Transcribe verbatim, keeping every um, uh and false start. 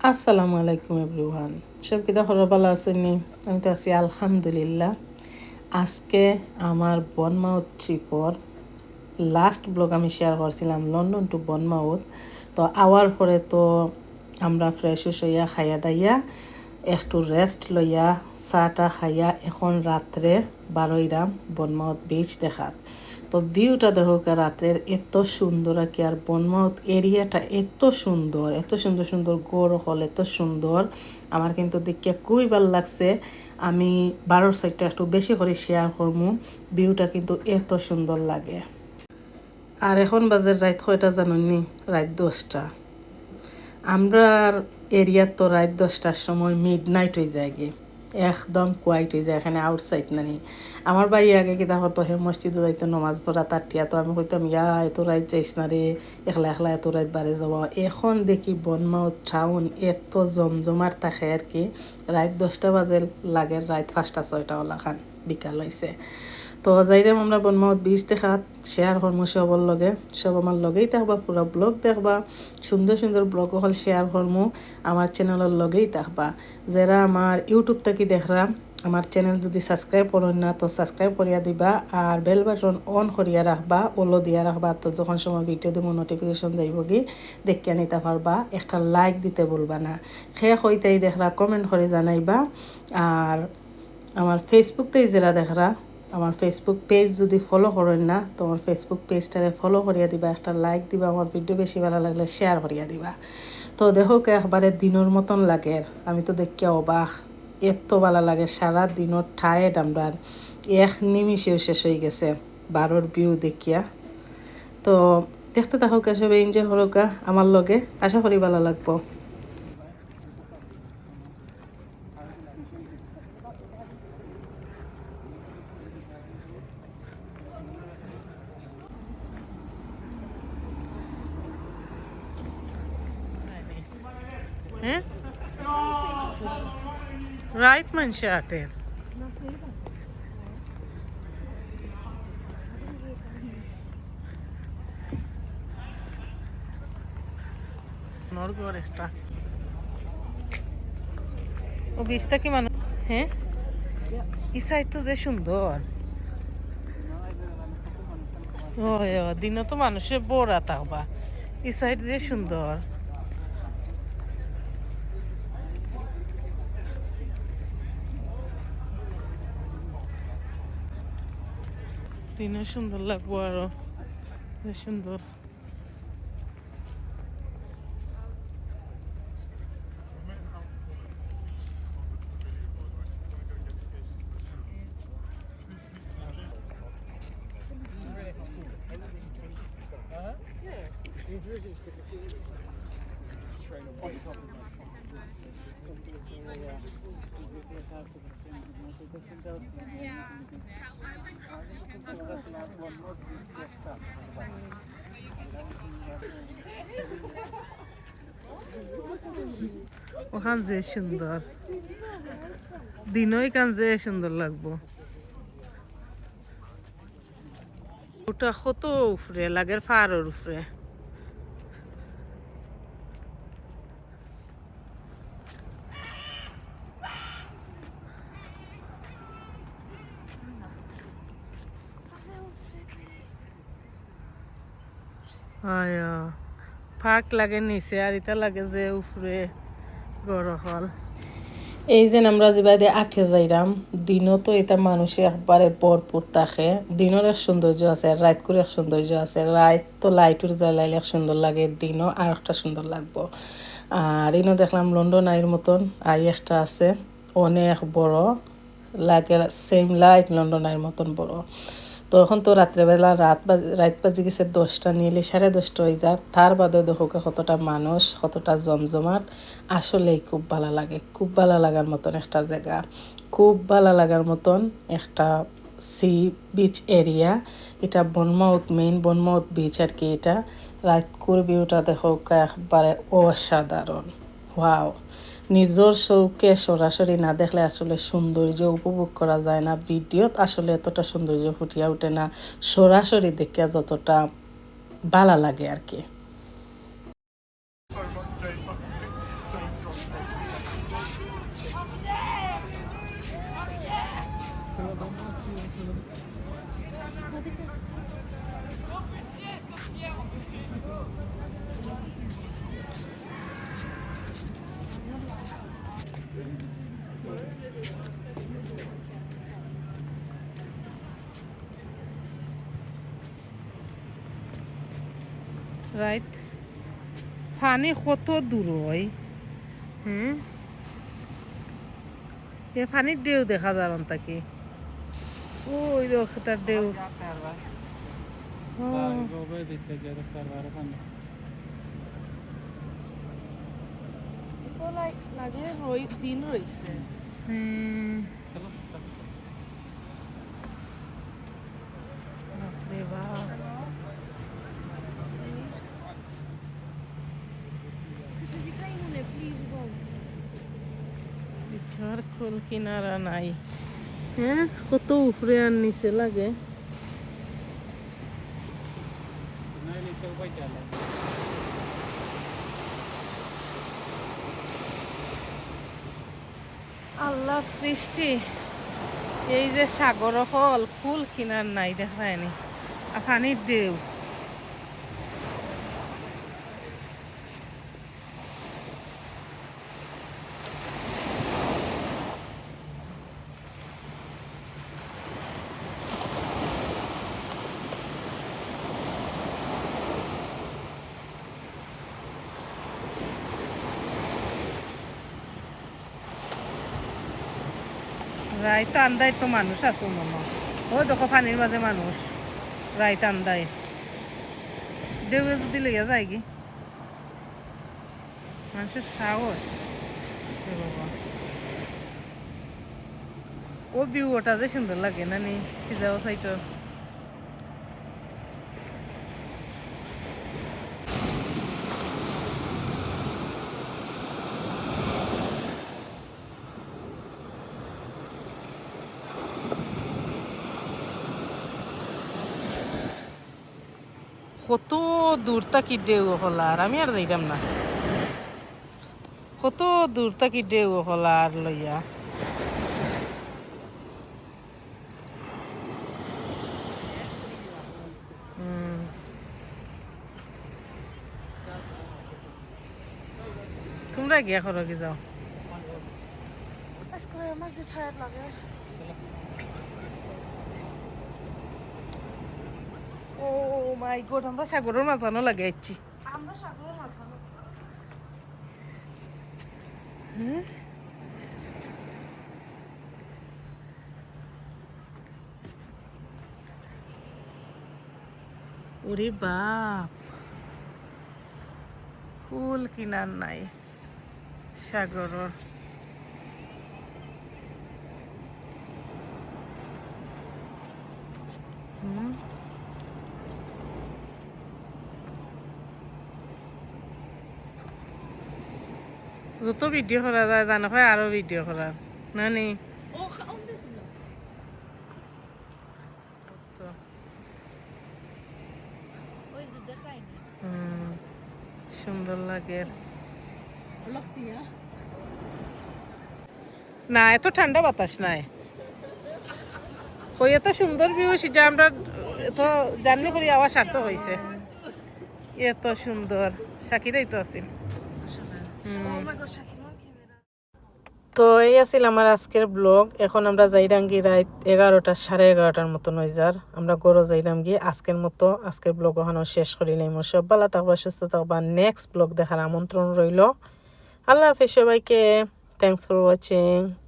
আসসালামু আলাইকুম এভরিওয়ান। সব কিতা খবর, ভালা আছইন নি? আমি তো আছি আলহামদুলিল্লাহ। আজকে আমার বনমাউথ ট্রিপর লাস্ট ব্লগ আমি শেয়ার করছিলাম, লন্ডন টু বনমাউথ। তো আওয়ার পরে তো আমরা ফ্রেশ হইয়া খাইয়া দাইয়া একটু রেস্ট লইয়া চাটা খাইয়া এখন রাত্রে বারইরাম বনমাউথ বিচ দেখাত। তো ভিউটা দেখউক্কা রাত্রের, এত সুন্দর আর কি। আর বনমাউথ এরিয়াটা এত সুন্দর, এত সুন্দর সুন্দর ঘর অকল, এত সুন্দর। আমার কিন্তু দেখিয়া খুবই ভালা লাগছে। আমি বারর সাইডটা একটু বেশি করি শেয়ার করমু, ভিউটা কিন্তু এত সুন্দর লাগে। আর এখন বাজে রাইত কয়টা জানইন নি? রাইত দশটা। আমরার এরিয়াত তো রাইত দশটার সময় মিড নাইট অই যায়গি, একদম কোয়াইট অই যায়, এখানে আউটসাইড নানি। আমার ভাই আগে কিতা করতো, হে মসজিদো যাইতো নমাজ পড়া তার টিয়া, তো আমি কইতাম, "ইয়া, এত রাইত যাইস না রে, একলা একলা এত রাইত বারে যাওয়া।" এখন দেখি বনমাউথ টাউন এত জমজমাট থাকে আর কি, রাইত দশটা বাজে লাগে, রাইত পাঁচটা ছয়টা ওলাখান বিকাল অইছে। তো যাইরাম আমরা বনমাউথ বিচ দেখাত, শেয়ার করমু সবর লগে, সব আমার লগেই থাকবা, পুরা ব্লগ দেখবা, সুন্দর সুন্দর ব্লগ অকল শেয়ার করমু, আমার চ্যানেলর লগেই থাকবা। যারা আমার YouTube থাকি দেখরা, আমার চ্যানেল যদি সাবস্ক্রাইব করইন না তো সাবস্ক্রাইব করিয়া দিবা, আর বেল বাটন অন করিয়া রাখবা, অলো দিয়া রাখবা, তো যখন সময় ভিডিও দিমু নোটিফিকেশন যাইবগি, দেখিয়া নিতা পারবা। একটা লাইক দিতে ভুলবা না। কে কই থাকি দেখরা কমেন্ট করি জানাইবা। আর আমার Facebook থাকি যারা দেখরা, আমার Facebook পেজ যদি ফলো করইন না তো আমার Facebook পেজটারে ফলো করিয়া দিবা, একটা লাইক দিবা, আমার ভিডিও বেশি ভালা লাগলে শেয়ার করিয়া দিবা। তো দেখউক্কা একবারে দিনর মতন লাগের, আমি তো দেখিয়া অবাক, এত ভালা লাগে। সারা দিনর টায়ার্ড আমরার এক নিমিষেউ শেষ অই গেছে বারর ভিউ দেখিয়া। তো দেখতে থাকউক্কা, সবে এনজয় করউক্কা আমার লগে, আশা করি ভালা লাগবো। হ্যাঁ, রাইত মানষে আটের। নরগড় একটা। ও বিচটা কি মানুষ? হ্যাঁ, ই সাইড তো যে সুন্দর। ও, ও, দিনও তো মানুষে বড়া থাকবা। ই সাইড যে সুন্দর। দিনও সুন্দর লাগবো আরো। যে সুন্দর। ওখান যে সুন্দর, দিনও এখান যে সুন্দর লাগবো। ওটা কত উপরে, লাগের পাহাড়র উপরে। আয়া, পার্ক লাগে নিচে, আর ইটা লাগে যে উপরে ঘর অকল। এই যে আমরা যেবায়দি আটিয়া যাইরাম, দিনও তো ইটা মানুষে একবারে ভরপুর থাকে। দিনর এক সৌন্দর্য আছে, আর রাইতকুর এক সৌন্দর্য আছে। রাইত তো লাইটর জ্বালাইলে এক সুন্দর লাগে, দিনও আর একটা সুন্দর লাগবো। আর ইনো দেখলাম লন্ডন আইর মতন আই একটা আছে, অনেক বড়। লাগে সেম লাইক লন্ডন আইর মতন বড়। তো এখন তো রাত্রেবেলা রাত বাজ-, রাইত বাজি গেছে দশটা, নিয়ারলি সাড়ে দশটা অই যার। তার বাদেও দেখউক্কা কতটা মানুষ, কতটা জমজমাট। আসলেই খুব ভালা লাগে, খুব ভালা লাগার মতন একটা জাগা, খুব ভালা লাগার মতন একটা সি বিচ এরিয়া। ইটা বনমাউথ, মেইন বনমাউথ বিচ আর কি। ইটা রাইতকুর ভিউটা দেখউক্কা একবারে অসাধারণ। ওয়াও, নিজর চউখে সরাসরি না দেখলে আসলে সৌন্দর্য উপভোগ করা যায় না। ভিডিওত আসলে এতটা সৌন্দর্য ফুটিয়া উঠে না, সরাসরি দেখিয়া যতটা ভালা লাগে আর কি। রাইত পানি কত দূর অয়? হুম, এ পানির ঢেউ দেখা যার অন থাকি। ওই দেখো তার ঢেউ। ও। তো লাগ-, লাগে রই-, দিন রইছে। হুম। বাপরে বাপ। বিছার কুল কিনারা নাই। হ্যাঁ, কত উপরে আর নিচে লাগে। আল্লাহর সৃষ্টি, এই যে সাগর অকল, কুল কিনার নাই, দেখরায়নি, আর পানির ঢেউ। রাইত আন্দাইর তো মানুষ আছে মনো। ও দেখো পানির মাঝে মানুষ। রাইত আন্দাইর। ঢেউয়ে যদি লইয়া যায়গি। মানুষের সাহস। এ বাবা। ও view ওটা যে সুন্দর লাগে না নি? সিজাও সাইডর। কত দূর থাকি ঢেউ অকল আর, আমি আর যাইতাম না। কত দূর থাকি ঢেউ অকল আর লইয়া। হুম। তোমরা গিয়া করো কি যাও? আজকে আমার যে tired লাগে। Oh my God, আমরা সাগরর মাঝখানো লাগি আইছি। আমরা সাগরর মাঝখানো। হুম? ওরে বাপ, কুল কিনার নাই সাগরর। হুম। যত video করা যায়, জানো হয় আরো video করার, না নি? তো। ওই যে দেখায়নি। হুম, সুন্দর লাগে। না, এত ঠান্ডা বাতাস নাই। ওই এত সুন্দর view, সেটা আমরা তো জার্নি করি আবার সার্থক হইছে। এত সুন্দর, শাকিরাই তো আছিল। হুম। Oh my God, Shakira. তো এই আছিল আমার আজকের ব্লগ। এখন আমরা যাইরামগি রাইত এগারোটা, সাড়ে এগারোটার মতন অই যার। আমরা ঘরো যাইরামগি আজকের মতো। আজকের ব্লগ ওখানো শেষ করিলাইমু। সব ভালা থাকবা, সুস্থ থাকবা। Next ব্লগ দেখার আমন্ত্রণ রইলো। আল্লাহ হাফেজ সবাইকে। Thanks for watching.